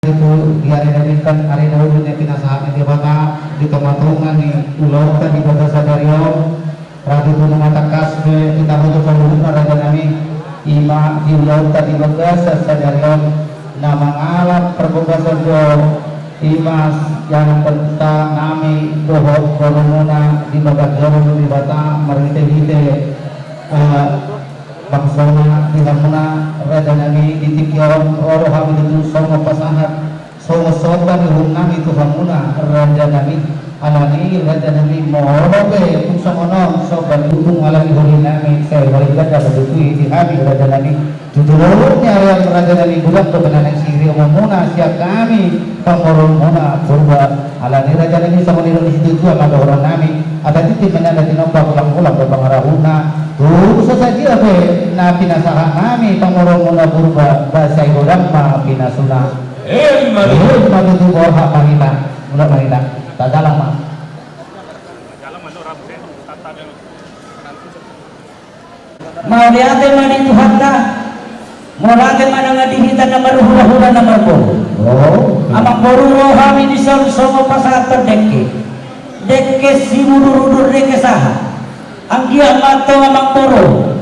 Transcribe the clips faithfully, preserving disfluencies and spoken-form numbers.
Di ari na denggan, ari na uli na pinasahat ni Debata di tonga-tonga ni ulaonta di bagasan ari on, rade tu na tangkas be hita hujur saluhutna raja nami, ima di ulaonta di bagasan sadari on, na mangalap pargogoson do, ima sian bontean nami dohot borumuna di bagasan Debata marhite-hite, eh, bangsona di hamuna raja nami di tingki on, ro hami tutu songon pasahat, songon somba ni uhum nami tu hamuna raja nami. Alani raja nami molo pe tung songon on somba ni uhum ala ni holi nami, sai paling ganda mandukui di hami raja nami. Tutu ro ni ari on raja nami, godang do pe na naeng sirion muna sian hami pamborumuna Purba. Alani raja nami songon i do ni situatua ma dohonon nami, asa tintin ma na tinompa, holang-holang do pangarahutna. Tung so sadia pe na pinasahat nami pamborumuna Purba, ba sai godang ma pinasuna. Emma tutu. Emma tutu, borhat ma hita. Mulak ma hita. Tajalang ma. Mauliate ma di Tuhanta. Mauliate ma nang di hita na marhulahula na marboru. Oh. Amangboru, ro hami dison songon pasahathon dengke. Dengke siudurudur, dengke sahat. Anggiat ma antong amangboru,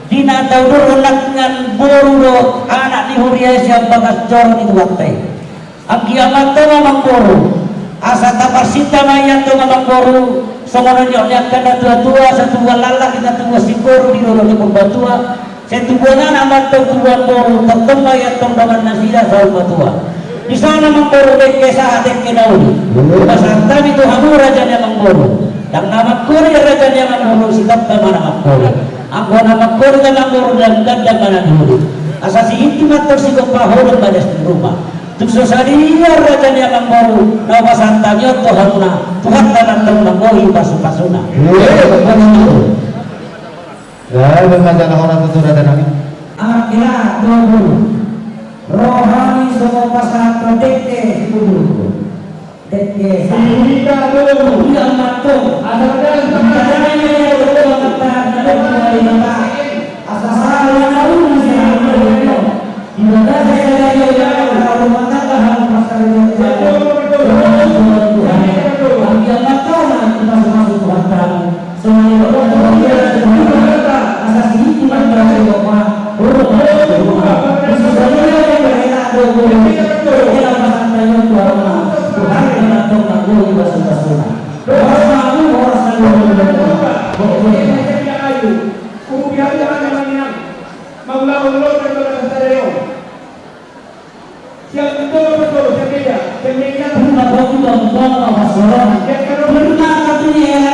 di na taudurhon nangkiningan boru dohot anak ni huria i sian bagas joro ni Tuhanta i. Anggiat ma antong amangboru, asa taparsinta ma i antong amangboru, songon nidok ni angka na tua-tua, asa tubuan laklak hita, tubuan singkoru di dolok ni Purbatua, sai tubuan anak ma antong, tubuan boru, tongtong ma i antong dongan nasida saur matua. Dison amangboru, dengke sahat, dengke na uli. Pasahat hami tu hamu raja ni amangboru. Ndang na mangholit raja ni amangboru, sitamba ma na mangholit. Anggo na mangholit amangboru, ndang ganda ma na di huli. Asa sihintang ma antong sigompa, holong ma das ni ruma. Tung so sadia raja ni amangboru na hupasahat hami on tu hamuna, Tuhanta ma antong manggohi pasu-pasuna. Ia, ia, ia. Ya, bermacam orang tutur ada nami. Anggiat ma antong boru, ro hami songon pasahathon dengke siudurudur. Dengke sahat. Anggiat ma antong. Asa sahat ma na uli sian hami. Di bagasan sadari on, di bagasan sadari on, rumah tangga hamu parsaripeon. Anggiat ma antong na dipasu-pasu Tuhanta. Songon i do, asa sihintang ma antong sigompa, holong ma das ni ruma. Di son sadia pe na mangholit, Tuhanta ma antong manggohi pasu-pasuna. Horas ma hamu, horas ma hamu. Mangulahon lote di bagasan sadari on. Sian pinto pinto, sian meja, sian meja. Purba, purba, purba, purba, purba. Sian karo. Purba, purba,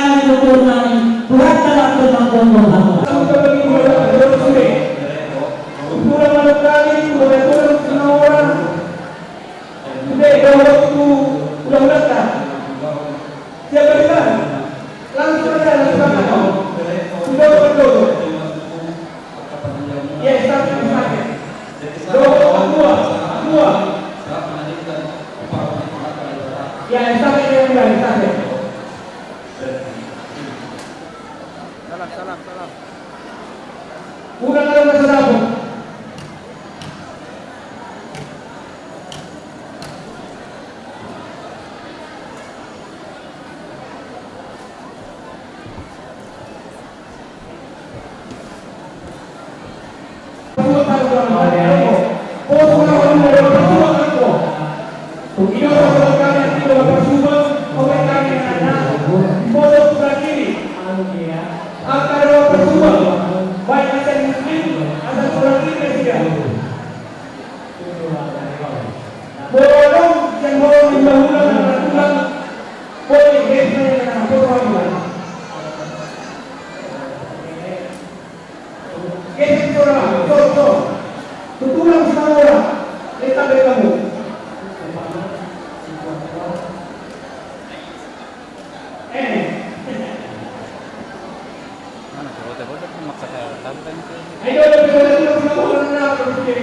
purba, purba. Purba, purba, purba, purba. Purba, purba, purba, purba. Purba, purba, purba, purba. Sude, dohot tu hulahulanta. Siap barisan. Langsung saja, langsung saja. Sudah, sudah. Ya, estafet, estafet. Dohot, dua, dua. Ya, estafet, ya, ya, estafet. Salam, salam, salam. Udah, kalau nggak salah, Bu. Gesek, sora, sor, sor. Tutulang, sora. Letak dari kamu. Eh. Mana tuh, bocah-bocah tuh maksa kayak tantang tuh. Ayo, udah, udah, udah, udah, udah, udah, udah.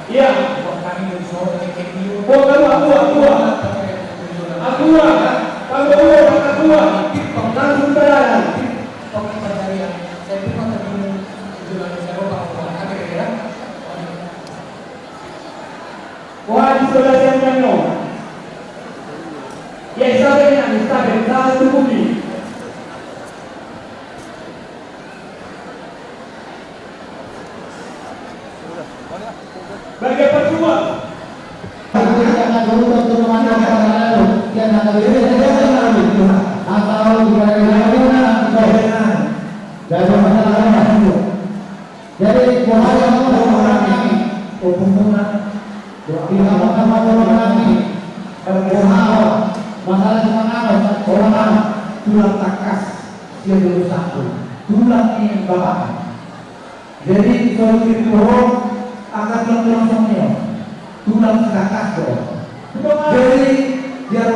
Iya. Buat kamu, aku, aku, aku. Aku, aku, aku. Langsung berjalan. Saya pun mata bingung. Itu lagi saya lupa, apa, apa, apa, apa. Ya, sabe na, sabe, sabe tubuhi. Bagian perjuang. Jadi, boha ma hamu, boha ma hamu, boha ma hamu, boha ma hamu, boha ma hamu, boha ma hamu, masalah si Manganos, boha ma hamu, tulang tangkas, sian Doli Satu, tulang ni bapa. Jadi, so, di situ, angka tulang-tulang songon i. Tulang si tangkas do. Jadi, biar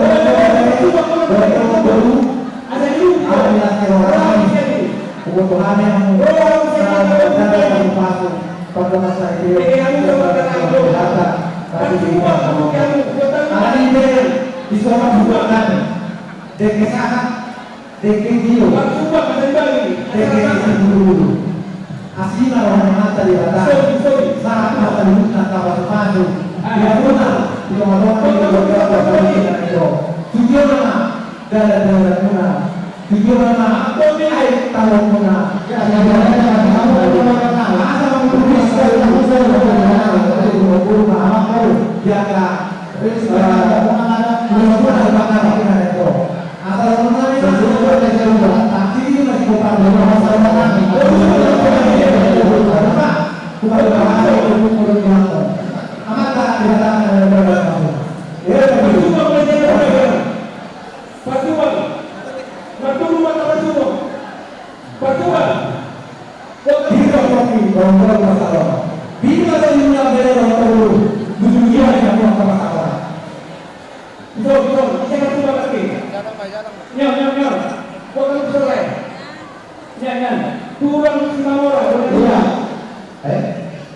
Dengke sahat, dengke tio, dengke tio. Asi ma roha ni Amanta Debata. Sahat ma saluhutna na pasu-pasu. Di hamuna, di tonga-tonga ni keluarga, tu jolo ma dalan-dalanmuna, tu jolo ma aek tondimuna. Asa ma mangurus, asa ma mangurus, asa ma mangurus, asa ma mangurus. Bisa, bisa, bisa, bisa, bisa. Nyam, nyam, nyam. Gua kan bisa, eh. Nyam, nyam. Tulang Simamora, boleh. Iya. Eh?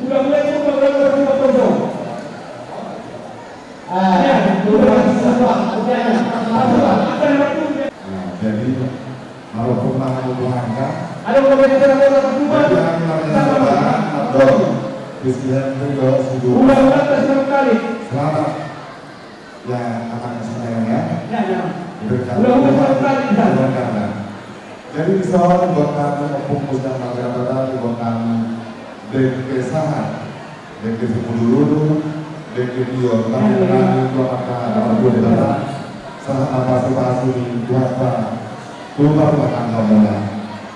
Udah mulai, udah mulai, udah mulai, udah mulai. Ah, nyam, tulang Simamora, udah, nyam. Apa, apa, apa, apa? Nah, jadi, kalau pernah mau berangkat, ada mau berangkat, ada mau berangkat, ada mau berangkat. Udah mulai, udah mulai. Selamat. Ya, anak kesayangan ya. Ya, ya. Ulang, ulang, ulang, ulang. Jadi, di son, buat kami, Ompung Musda Marga Debata, buat kami, dengke sahat, dengke sumurung, dengke tio, tapi kami, buat kami, buat kami, sahat na pasu-pasu di buat kami, tumpah rumah tangga muna.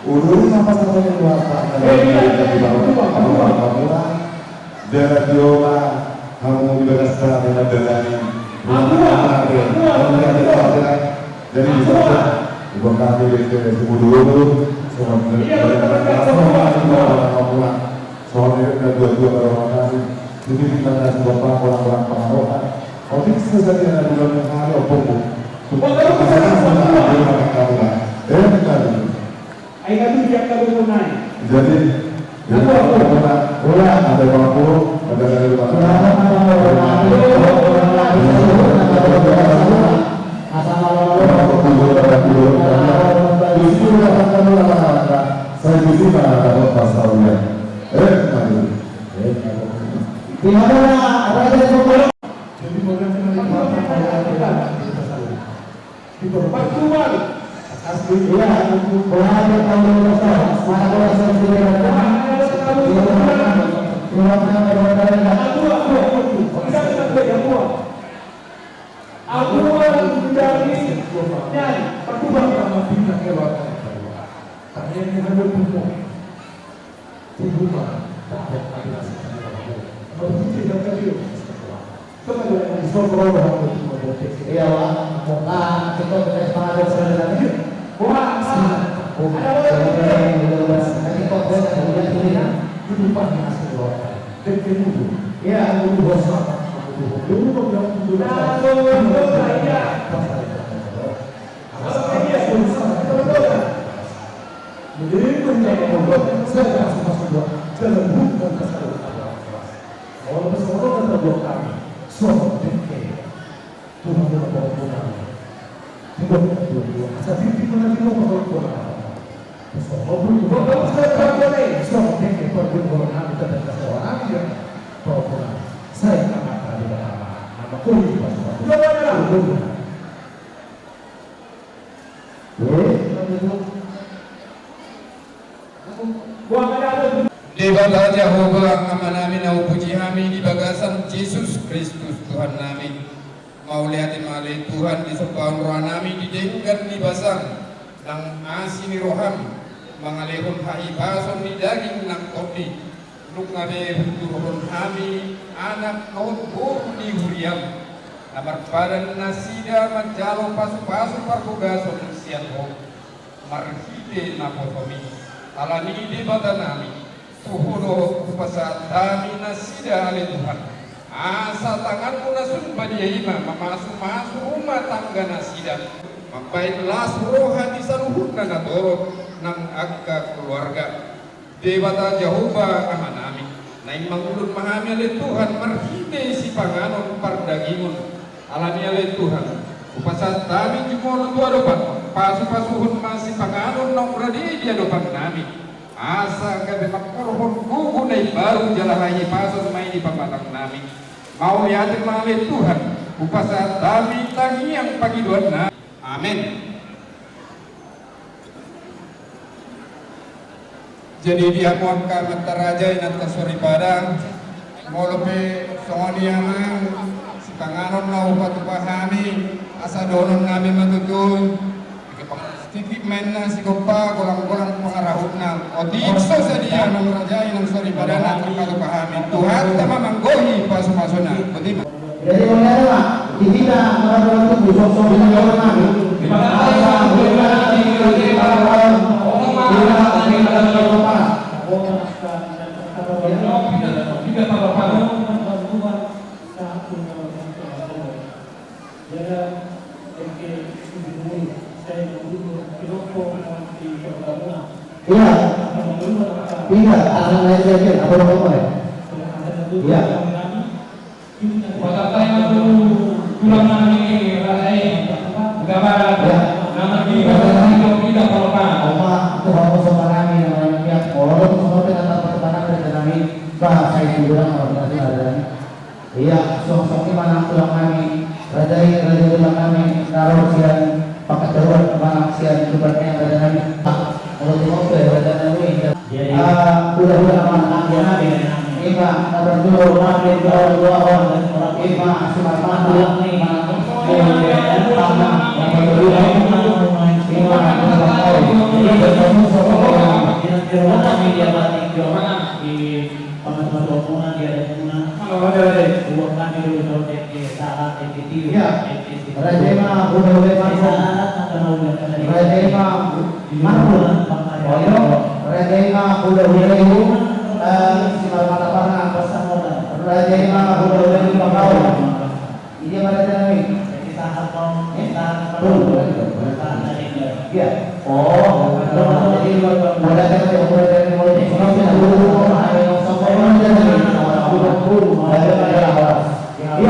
Uluri na pasu-pasu di buat kami, jadi, rumah tangga muna. Jala tio ma hamu di bagasan na mandalani. Jadi bisa. Buat kami di sumurung. Songon i na dua-dua baru kami. Jadi di mana si bapak orang-orang pengaruh. Otik sesati anak bulan yang hari opung. Buat kami. Eh, kami. Ai na tu dia ka buku nai. Jadi, jadi aku, aku, aku, aku, aku, ada aku, ada dari mana? Saya di sini ada pasal dia. Eh, kami. Di mana ada yang jadi, Debata Jahowa Amanami na hupuji hami di bagasan Jesus Kristus Tuhannami. Mauliate ma ale Tuhan, disombahon rohanami di denggan ni basam nang asi ni roham, mangalehon hahipason ni daging nang tondi, nunga be huturuhon hami anak dohot boru ni huriam, na marpadan nasida manjalo pasupasu parbogason sian ho. Marhite naposomi, alani Debatanami, toho do hupasahat hami nasida ale Tuhan, asa tanganmu na sun badia i ma mamasumasu rumah tangga nasida, mambahen las roha di saluhutna na torop nang angka keluarga. Debata Jahowa Amanami, naeng mangulon ma hami ale Tuhan marhite sipanganon pardagingon. Alani ale Tuhan, hupasahat hami jumolo tu adopanmu, pasupasuhon ma sipanganon naung rade di adopannami, asa gabe mangkorhon gogo na imbaru jala hahipason ma i di pamatangnami. Mauliate ma ale Tuhan, hupasahat hami tangiang pangidoannami. Amen. Jadi di hamu angka amanta raja, inanta soripada, molo pe songon i amang, sipanganon na hupatupa hami, asa dohononnami ma tutu. Tingki ma inna sigompa, golanggolang pangarahutna. Otik so sadia amang raja, inang soripada na tarpatupa hami. Tuhanta ma manggohi pasupasuna. Otik ma. Jadi, mauliate ma di hita na mardoa tubu, songon i ma di hita. Iya. Iya, asal naik saja, apa namanya? Iya. Hupasahat ma tu tulang nami raja i, Huta Barat, na marhite, Huta Barat. Oma, tu hamu sobanami na marhite, molo tu sobanami na tarpatupa nami raja nami, bah, sai tu bilang, oh, nanti ada nami. Iya, songon i ma nang tulang nami raja i, raja tulang nami na ro sian Pakateruan, manang sian Tuban ni raja nami. Molo tu hamu pe raja nami. Jadi, ah, hulahula ma nang tulang nami. Ima na parjolo nami, dua, dua, dua. Ima simarmata. Ima na parjolo. Ima na parjolo. Raja i ma hulahula ma. Raja i ma. Marhula. Oyo, raja i ma hulahula i, eh, simarmata pangan. Raja i ma hulahula i, Pakaul. Iya, ma raja nami. Iya. Oh, raja i ma hulahula i. Iya.